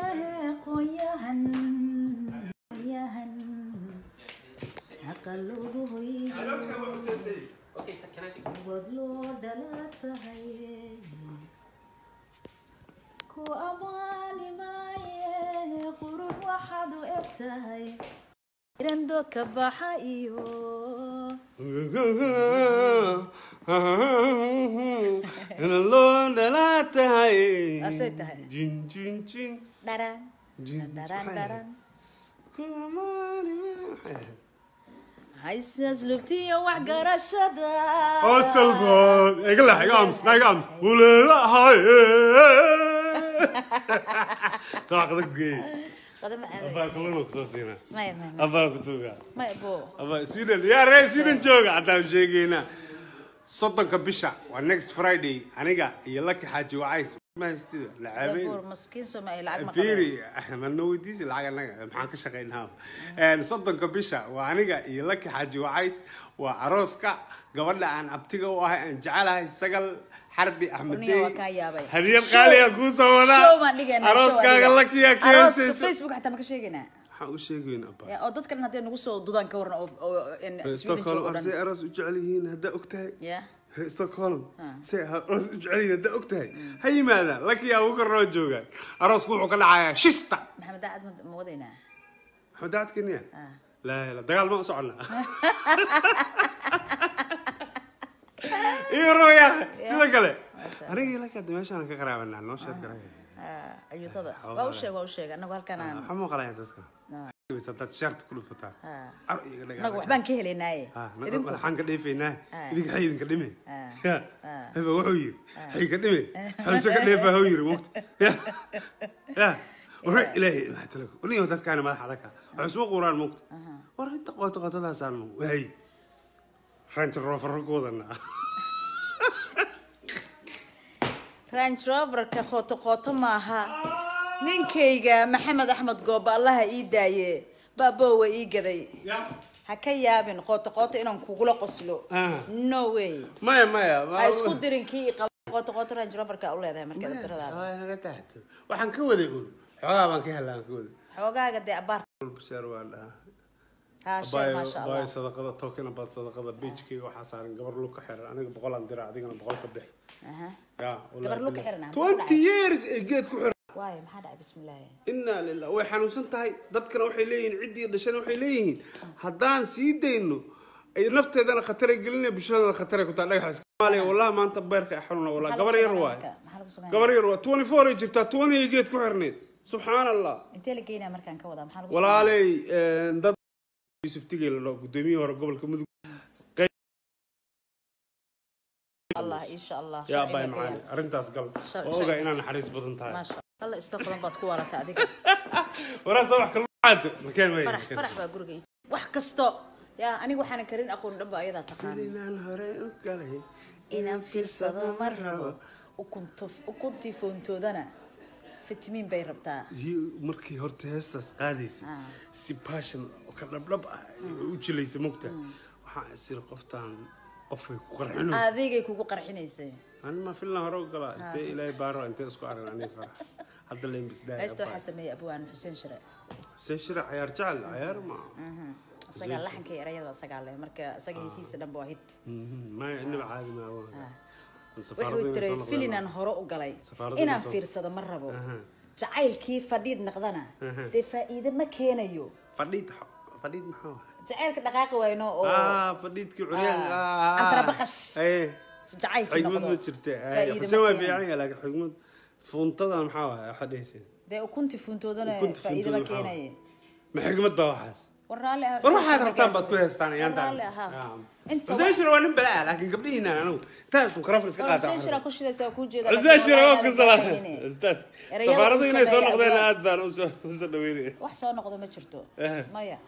Qoyahan qoyahan aqalugu hoydo wad loo dhala tahay ku amaani maaye qurux waxaad u eg tahay irando ka baxa iyo loo dhalaa tahay. Asay tahay. Jin jin jin. Dharan Jin. Dharan dharan. Kumaani maxay ahayd? Haysaas lubtiyo wax garashada. Asalbaan iga leex, iga aamus, iga aamus uleelahay saaqada ku geey. Qadama aaday. Abaa kulana kusoo siinaa. Maya maya maya. Abaa ku tuugaa. Maya bo. Abaa Sweden yaa reer Sweden jooga haddaan sheegaynaa 30-ka bisha waa next Friday, aniga iyo Laki Xaaji Wacays ma haystida lacabeyn. Dabuur maskiin Soomaali lacag ma qabeen. Fiiri, ma weydiisi lacag annaga maxaan ka shaqaynaa? 30-ka bisha waa aniga iyo Laki Xaaji Wacays, waa arooska gabadha aan abtiga u ahay aan jecelahay, Sagal Xarbi Axmed. Aniga waa kaa yaabay. Hadiyad qaaliya kuu soo wadaa. Show baan dhigaynaa, show arooskaaga adiga. Lakiya Arooska keenaysa. Facebook xataa ma ka sheegaynaa? Waxaan u sheegayn abaa. Ya, oo dadkan hadday nagu soo dudaan ka waran oo in Sweden Stockholm joogo dhan. Say aroos u jecel yihiin haddaa og tahay. Ya. Reer Stockholm say aroos u jecel yihiin haddaa og tahay ha yimaadaan, Lakiya ugu kornoo joogaan. Aroosku wuxuu ka dhacayaa Shista. Maxamed Daacad ma wadaynaa? Maxamed Daacad kenya. Ah. Laa la dagaal ma u soconnaa iyo rooya sida kale. Masha. Aniga iyo Laki hadda meeshaan ka qaraabanaa noo sheeg garay. Ah, ayuutada waa u sheeg, waa u sheeg annagu halkan aan Waxaa muuqalaya dadka hadaad shaarta ku dhufataa Ah. caro iyaga dhagaa. Annagu waxbaan ka helaynaaye. Idinku waxaan ka dheefaynaa. Ah. Idinka xay idinka dhime. Ah. Ya. Ah. Heba wuxuu yiri xay ka dhime xalse ka dheefaa huu yiri mugta ya ya wuxuu ilaahay maxaa tala waliyo dadkaana madax adaka waxay isma quuraan mugta war inta qoto qotadaasaan waay Range Rover ku wadanaa. Range Roverka qooto qooto maaha. Ninkayga Maxamed Axmed Gooba allaha ii daaye baaboowa ii gaday. Ya. Ha ka yaabin qooto qooto inaan kugula qoslo. Ah. No way. Maya maya. Ha isku dirin kii i qaba qooto qooto Range Roverka u leedahay marka daradaada. Waa naga taxto waxaan ka waday un xoogaa baan ka helaa aan ka waday. Xoogaaga dee abaar. Bashaar waa dhahaa. Ha sheer maasha Abaayo Allah. Sadaqada token about sadaqada pagekayga waxaa saaran gabar lug ka xiran, aniga 100 aan dira, adigana 100 ka bixi. Aha. Ya. Gabar lug ka xiran, ah, maxaa 20 dhacay? years ee geed ku xiran. Waayo maxaa dhacay? Bismillaahi. Inaa lilah way xanuunsan tahay, dadkana waxay leeyihiin ciddii dhashana waxay leeyihiin haddaan sii dayno ay nafteedana khataray gelinaya, bulshadana khataray ku tahay dhagax Soomaaliya. Wallahi maanta beerka ay xanuuna wallahi. Maxaa Gabar lagu yar sameynaa waay. marka? Maxaa lagu sameynaa? Gabar yar waa 24 ay jirtaa, 20 ay geed ku xirneed, subxaan Allah. Intee la geynaa markaan ka wadaa? Maxaa lagu sameynaa? Walaaley dad Yuusuf Tigey la dhaho, gudoomiyihii hore gobolka Mudug. Allah insha Allah. Yaa sharciga abay ka macaali yaal. Arrintaas gal. Sharci- oo ogaa inaa naxariis badan tahay. Maasha Allah Stockholm baad ku waarata adiga. Waraasta wax kala makeen wey. Farax farax baa guriga wax kasto yaa aniga waxaanan karin aqoon dhanba ayadaa taqaan. Inaan hore u galay. Inaan fiirsado ma rabo ukunto ukuntii foontoodana fitamiin bay rabtaa. Markii horta heestaas qaadaysay Ah. si passion oo ka dhabdhab ah u jilaysa mugta waxaan isiri qoftaan qofay ku qarxinaysa. Adigay kugu qarxinaysay. Ani ma filan hore u galaa intee ilaahay baaro intee isku arag aniga farax hadda leen bisdaay. Heesta waxaa sameeyey abwaan Xuseen Shire. Xuseen Shire cayaar jecel cayaar ma. Isagaa laxanka iyo erayada isagaa leh, marka isaga hesiisa dhanba waa hit. Maya inaba caadi ma Wuxuu tiray filinaan hore u galay Safaaradda inaan inay soo- fiirsado ma rabo. Aha. Jacaylkii fadhiid naqdana dee faa'iide ma keenayo. Fadhiid fadhiid maxaa waay? Jacaylka dhaqaaqi wayno oo ah fadhiidkii curyaan. Ah, antarabaqash. Eh jacaylkii xigmad noqdo ma jirta. faa'iide Xuseen ma waa keenayo. fiican yahay laakiin xigmad fuuntada maxaa waay waxaad dhehaysa? Dee ukuntii funtoodana Ukunta faa'iide ma fuuntooda maxaa keenaye. Ma xigmad baa waxaas? War raalli ah. War waxaad rabtaan baad ku heestaan ayaantaan. Raalli ahaa inta Xuseen Shire waa nin balaa laakiin gabdhihiina anigu intaas mikrofon iska qaata. Xuseen Shira ku shidaysa waa kuu jeeda. Xuseen Shire waa ku salaam ustaad. Erayada Safaaradu ku inay soo sameeya noqdeen abwaan. Aad baan usoo dhaweynaya. Wax soo noqdo ma jirto. Eh. Maya.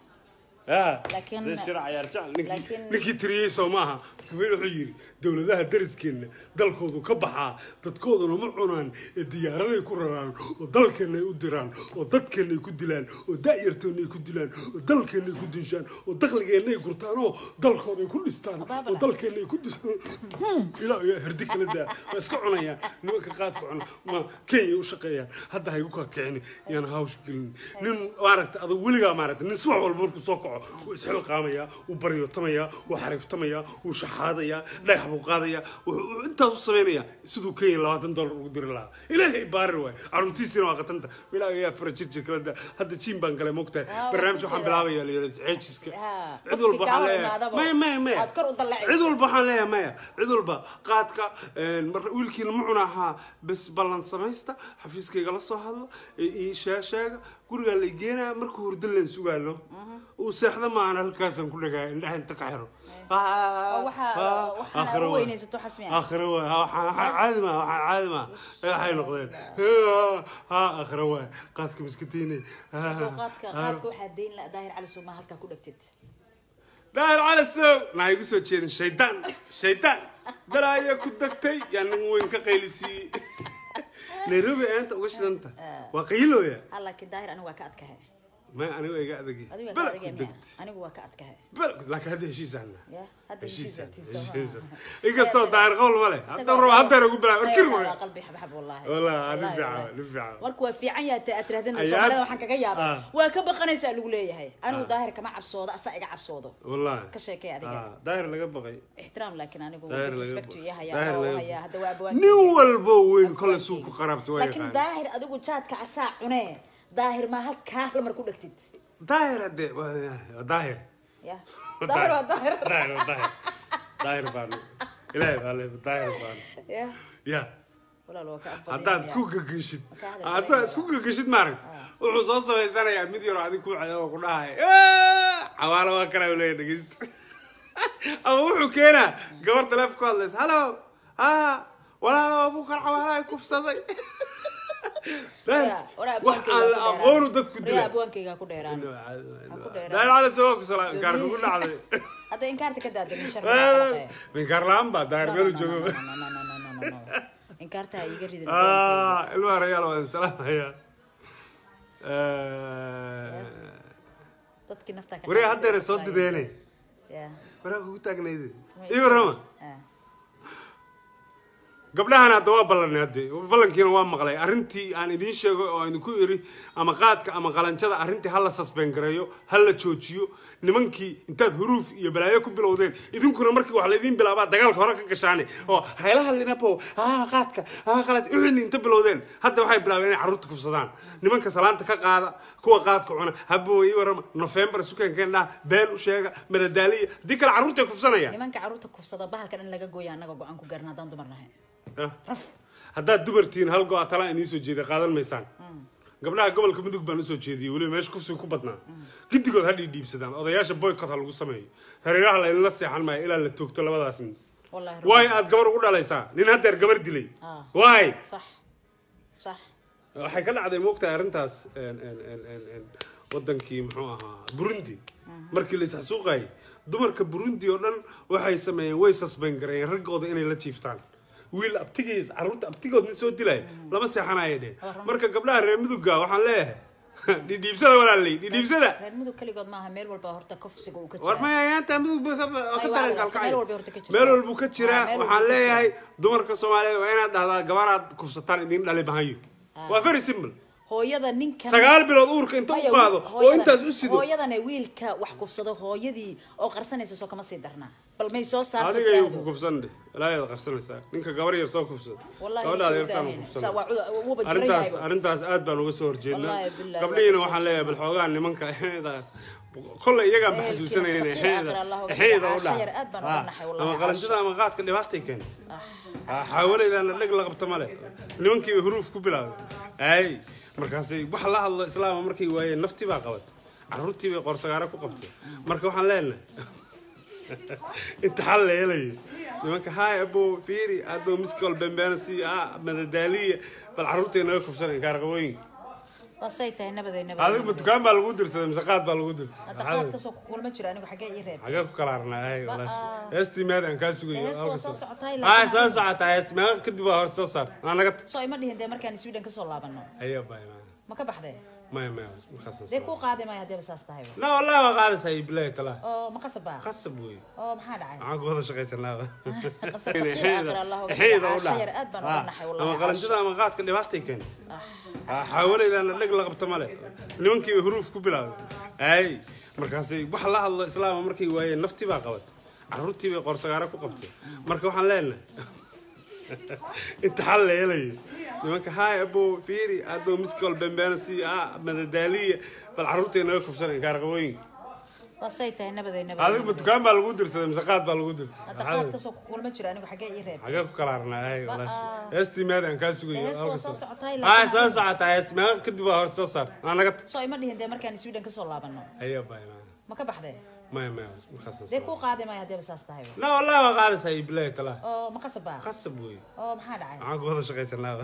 Laakiin- shir cayaar jecel ninkii laakiin- ninkii tiriyey soo maaha. Wuxuu yidhi dowladaha dariskeenna dalkoodu ka baxaa, dadkooduna ma cunaan ee diyaaraday ku raraan oo dalkeenna ay u diraan oo dadkeenna ay ku dilaan oo da'yartoonna ay ku dilaan oo dalkeenna ay ku dinshaan oo dakhligeenna ay gurtaan oo dalkooda ay ku dhistaan oo dalkeenna ay ku dishaan. Ilaa iyo herdi kala daa, waa iska cunayaan nimanka qaadka cuna, ma Kenya u shaqeeyaan. Hadda ha igu kakicin, yaan hawsh gelin. Nin maaragta adug weligaa maaragta nin subax walba markuu soo kaco wuu isxilqaamayaa, wuu baryootamaya, wuu xariiftamayaa, wuu shaxaadayaa, dhagax buu qaadayaa, wuxuu intaas u samaynayaa siduu Kenya $20 ugu diri lahaa. Ilaahay baarir waay, caruurtiisiina waa qatanta. Ilaa yaa fara jirjir kala daa. Hadda jiim baan galay, moogtahay. Waa barnaamij ku waxaan jeedaa. bilaabaya la yidhi ceejiska. Cid Qofkii walba kaa waxaan hor leeyahay imaadaba maya maya maya, aad kor u dallacayso. Cid walba waxaan leeyahay maya, cid walba qaadka mar wiilkiina ma cuna ahaa bes, ballan samaysta, xafiiskayga la soo hadla ee ii sheega, gurigaa la igeenaa. Markuu hurdo leen sugaano uu seexda maahan, halkaasaan ku dhagaa, indhaha inta ka xiro. Waxaana u weynaysato xasmi ah. Aakhiro waay, waxaan caadi maa, waxaan caadi maa, waxay noqdeen ha aakhiro waay qaadka miskatiinay. Qaadka waxaa deyn la Daahir Cali Suumaa halkaa ku dhegtid. Daahir Cali Sow naa igu soo jeedin, shaydaan shaydaan balaayo ku degtay, yaa nin weyn ka qaylisiiyey. Nairobi aanta uga shidanta waa qaylooya. Ha, laakiin Daahir anigu waa ka adkahay. Maya, anigu iga adagi. Adigu waa ka bala ku adagay miya? Degtay. Anigu waa ka adkahay. Bala laakiin hadda heshiisaana. Ya hadda heshiisaan heshiisa. Heshiisaan inkastoo Daahir qowl ma leh, hadda rabo haddeer ugu bilaab arkir waa qalbi xabxab wallahi. Wallahi, nin Wallahi, fiican, wallahi. nin fiican. Marka waa fiican yahay aad tirahdana. Soomaalida waxaan kaga yaabay waa ka baqanaysaa lagu leeyahay. Anigu Daahir kama cabsoodo, asaa iga cabsoodo. Wallahi. Ka sheekay adiga. Daahir laga baqay. Ixtiraam, laakiin anigu Daahir laga respect baqay. iyo hayaa Daahir oo laga hayaa baqay. hadda waa abwaan. Nin walbo weyn kole suu ku qaraabto waa laakiin yaqaan. Daahir adigu jaadka asaa cunee, Daahir ma halkaa hal mar ku dhegtid. Daahir hadde waa Daahir. Ya Daahir waa Daahir. Daahir waa Daahir, Daahir baanu ilaahay baa le, Daahir baanu. Ya ya walaal waa ka afbadan. Haddaad isku gagashid, Ka hadal haddaad badan. Isku gagashid maaragta, wuxuu soo samaysanayaa mid yaroo adig kuu cado oo ku dhahaya xawaalo waa kanaa u leeyahay dhegeysta, ama wuxuu keenaa gabar taleefon ku hadlaysa, halo, ha walaalo, Abuukar xawaalaha kufsaday. Wax aan la aqoonu dadku dila. Abwaankayga ku dheeraan. Ha ku dheeraan. Daahir Cali sabab ku salaam gaar kugu dhacday. Hadda inkaarta ka daadamin shar. Minkaar la'aan baa Daahir meel u joogo. Inkaarta ha iiga ridin. Ilmaha rayaal waa idin salaamaya. Dadkii naftaa ka Waree qaadaysa haddeer soo waa dideene. Ya. Waraa kugu taagnayde iwarama. Ah. Gabdhahan hadda waa ballanay, hadde ballankiina waa maqlay. Arrintii aan idiin sheegay oo idinku iri ama qaadka ama qalanjada, arrintii ha la suspend gareeyo, ha la joojiyo. Nimankii intaad huruuf iyo balaayo ku bilowdeen, idinkuna markii wax laydiin bilaabaa dagaalka hore ka gashaane oo hayla hadlinapo ha qaadka ha qalad uxini inta bilowdeen, hadda waxay bilaabeen inay carruurta kufsadaan. Nimanka salaanta ka qaada kuwa qaadka cuna habbo ii warama, November sukeenkeen dhaha, been u sheega, madadaaliya, haddii kale carruurtay kufsanayaan. Nimanka carruurta kufsada bahalkan in laga gooya annaga go-aan ku gaarna haddaan dumar nahay. Raf. Haddaad dumartihiin hal go-a talaan idiin soo jeeday qaadan maysaan. Gabdhaha gobolka Mudug baan usoo jeediyey, weliba meesha kufsiga ku badnaa, giddigood ha dhiidhiibsadaan odayaasha, boycott ha lagu sameeyo, hareeraha la idinla seexan maayo ilaa la toogto labadaas nin. Wallahi. Waay aad gabar ugu dhalaysaa nin haddeer gabar dilay? Waay. Sax sax. Waxay ka dhacday moogtahay arrintaas wadankii muxuu ahaa Burundi markii la isxasuuqayay. Dumarka Burundi oo dhan waxay sameeyeen, way suspend gareeyeen raggooda inay la jiiftaan. Wiil abtigiis carruurta abtigood nin soo dilaya lama seexanaya dheh. Marka gabdhaha reer Mudugga waxaan leeyahay dhidhiibsada walaaley, dhidhiibsada. Reer Mudug keligood maaha, meel walba horta kufsiga uu ka war jiraa. maya, ayaanta Mudug bay ka Ay, waa taran meel kalkacay. Walba horta ka jirtaa. Meel walbuu ka jiraa. Meel walba waxaan ka leeyahay dumarka Soomaaliyeed waa inaad dhahdaa gabaraad kufsataan idin dhali bahayo. Waa very simple. Hooyada ninkan 9 bilood uurka inta u Maya, qaado oo intaas u sido. Hooyadana wiilka wax kufsado hooyadii oo qarsanaysa soo kama sii darnaa, bal may soo saarto Adiga ayuu ku tiraahdo. Kufsan dheh, ilaahayaad qarsanaysaa ninka gabar yar soo kufsado. Wallahi gabadhaada way soo yartaan daaheen. kufsan. Wuuba jiran Arrintaas yahayba. arrintaas aad baan uga soo horjeednaa. Wallahi billahi, Gabdhihiina waa waxaan leeyahay bal xoogaa nimanka kolley iyagaa ma Ehelkiina xasuusanayeen saqiir aakhir Allah uga xeeda dhiga. u Caasho yar aad baan uga naxay wallahi, ama qalanjada caasho. Ama qaadka dhibaatay keentay xaawalaydaana dheg la qabta male. Nimankii bay huruuf ku bilaabay ay markaasay wax la hadlo islaama markay waayeen, naftii baa qabatay, carruurtii bay qoorsagaaro ku qabtay. Marka waxaan leenahay inta xal la helayo nimanka haay abo fiiri adoo miskool bembeena si ah madadaaliya, bal carruurtay naga kufsanay kaarqabooyinka. Basay tahay nabaday nabaday. Adigu dukaan baa lagu dirsaday mise qaad baa lagu dirsaday? Hadda qaad kasoo kulma jira anigu, xagee ii reebtay? Xagee ku kala arnaa? Ay walaashi, heestii meed aan kaa sugayo. Heesta waa soo socotaa. Ah, soo socotaa hees meeqa kadib baa hor soo saar aa naga tag. Soo ima dhihin dee markaan Sweden kasoo laabano. Ayaa baay maana. Ma ka baxdee? Maya maya, markaas Dee kuu qaadi maayo haddii saas tahayba. La wallahi waa qaadaysaa iyo bilahi talaa. Oo ma qasab baa? Khasab wey. Oo maxaa dhacay? Maxaan ku wada shaqaysanaa? Qasab saqiir aakhir Allah uga dhigo. Caasho yar aad baan uga naxay wallahi. Ama qalanjada ama qaadka dhibaatay keentay. Xaawalaydaana dheg la qabto male, nimankii bay huruuf ku bilaabay. Ay markaasay wax la hadlo islaama markay waayeen, naftii baa qabatay, carruurtii bay qoorsagaaro ku qabtay. Marka waxaan leenahay inta xal la helayo nimanka haay abo fiiri adoo miskool bembeena sii ah madadaaliya, bal carruurtay naga kufsanay kaarqabooyinka. Basay tahay nabaday nabaday. Adigu dukaan baa lagu dirsaday mise qaad baa lagu dirsaday? Hadda qaad kasoo kulma jira anigu, xagee ii reebtay? Xagee ku kala arnaa? Ay walaashi, heestii meed aan kaa sugayo. Heesta waa soo socotaa. Ah, soo socotaa hees meeqa kadib baa hor soo saar aa naga tag. Soo ima dhihin dee markaan Sweden kasoo laabano. Ayaa baay maana. Ma ka baxdee? Maya maya, markaas Dee kuu qaadi maayo haddii saas tahayba. La wallahi waa qaadaysaa iyo bilahi talaa. Oo ma qasab baa? Khasab wey. Oo maxaa dhacay? Maxaan ku wada shaqaysanaa?